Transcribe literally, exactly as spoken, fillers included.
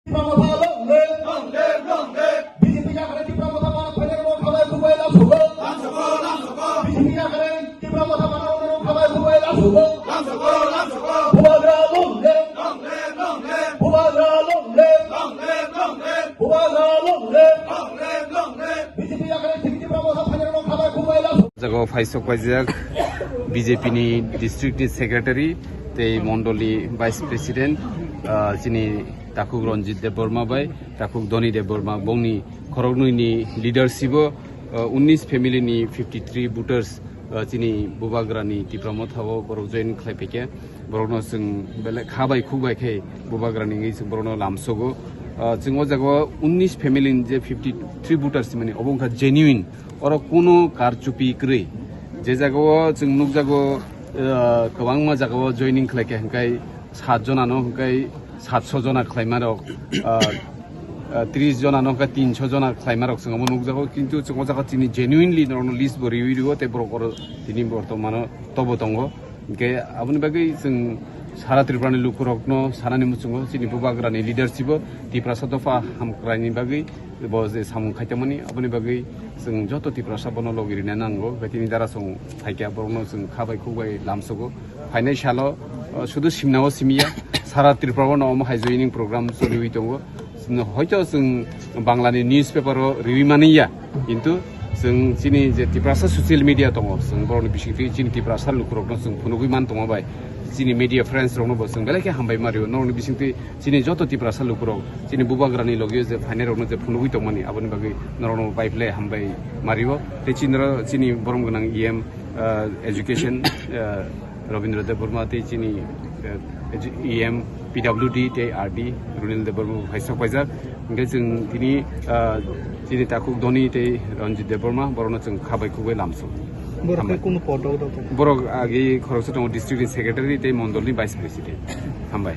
Tipra Motha long live! Long live, long live! B J P yakarwi Tipra Motha mana phainai rok khabai bubai lamsogo. Lamsogo, lamsogo! B J P yakarwi Tipra Motha mana rok khabai bubai lamsogo. Lamsogo, lamsogo! Bubagra long live! Long live, long live! Bubagra long live! Long live, long live! Bubagra long live! Long live, long live! B J P yakarwi Tipra Motha phainai rok khabai bubai lamsogo. Jago phaisok paijak B J P ni district ni secretary tei mondol ni vice president, ah, chini takhuk Ranjit Debbarma bai, takhuk Dhoni Debbarma, bongni khoroknwi ni leadership o, ah, unnish family ni fifty three voters, ah, chini Bubagra ni Tipra Motha o borok join khlai phaikha. Borokno chwng belai kha bai khuk bai khe Bubagra ni wngwi chwng borokno lamsogo. Ah, chwng o jaga o unnish family ni je fifty three voters mani obo wngkha genuine, oro kunu karchupi kwrwi. Je jaga o chwng nukjago, ah, kwbangma jaga o joining khlai khe hwnkhe sat jona no hwnkhe satso jona khlaima rok, ah, ah, tris jona no hwnkhe tinso jona khlaima rok chwng omo nukjago, kintu chwng o jaga chini genuinely norokno list bo riwi rio tei borok oro tini bortomano tobo tongo. Hwnkhe aboni bagwi chwng sara Tripura ni lukurokno sanani muchungo chini Bubagra ni leadership o Tiprasa dopha hamkrai ni bagwi bo je samung khaitongmani, aboni bagwi chwng joto Tiprasa bono logi rina nango. Hwnkhe tini dara chwng phaikha, borokno chwng kha bai khuk bai lamsogo. Phainai salo, uh, sudu simna o simiya, sara Tripura o no omo hai joining program choliwi tongo. Chwng hoito chwng Bangla ni newspaper o riwi mani ya, kintu chwng chini je Tiprasa social media tongo, chwng borokni bisingtwi chini Tiprasa lukurokno chwng phunugwi man tongma bai chini media friends rokno bo chwng belai khe hambai ma rio. Norokni bisingtwi chini joto Tiprasa lukurok chini Bubagrani logio je phainai rokno je phunugwi tongmani, aboni bagwi norokno bai phle hambai ma rio. Tei chini ro chini borom gwnang E M, ah, education, ah, Rabindra Debbarma tei chini, ah, edu-, E M P W D tei R D Runil Debbarma hai sok paijak. Hingke chwng tini, ah, chini takhuk Dhoni tei Ranjit Debbarma, borokno chwng kha bai khuk bai lamsok. Borok Hambai. Khe kunu podo rok? Borok agi khoroksa tongo, district ni secretary tei mondol ni vice president. Hambai.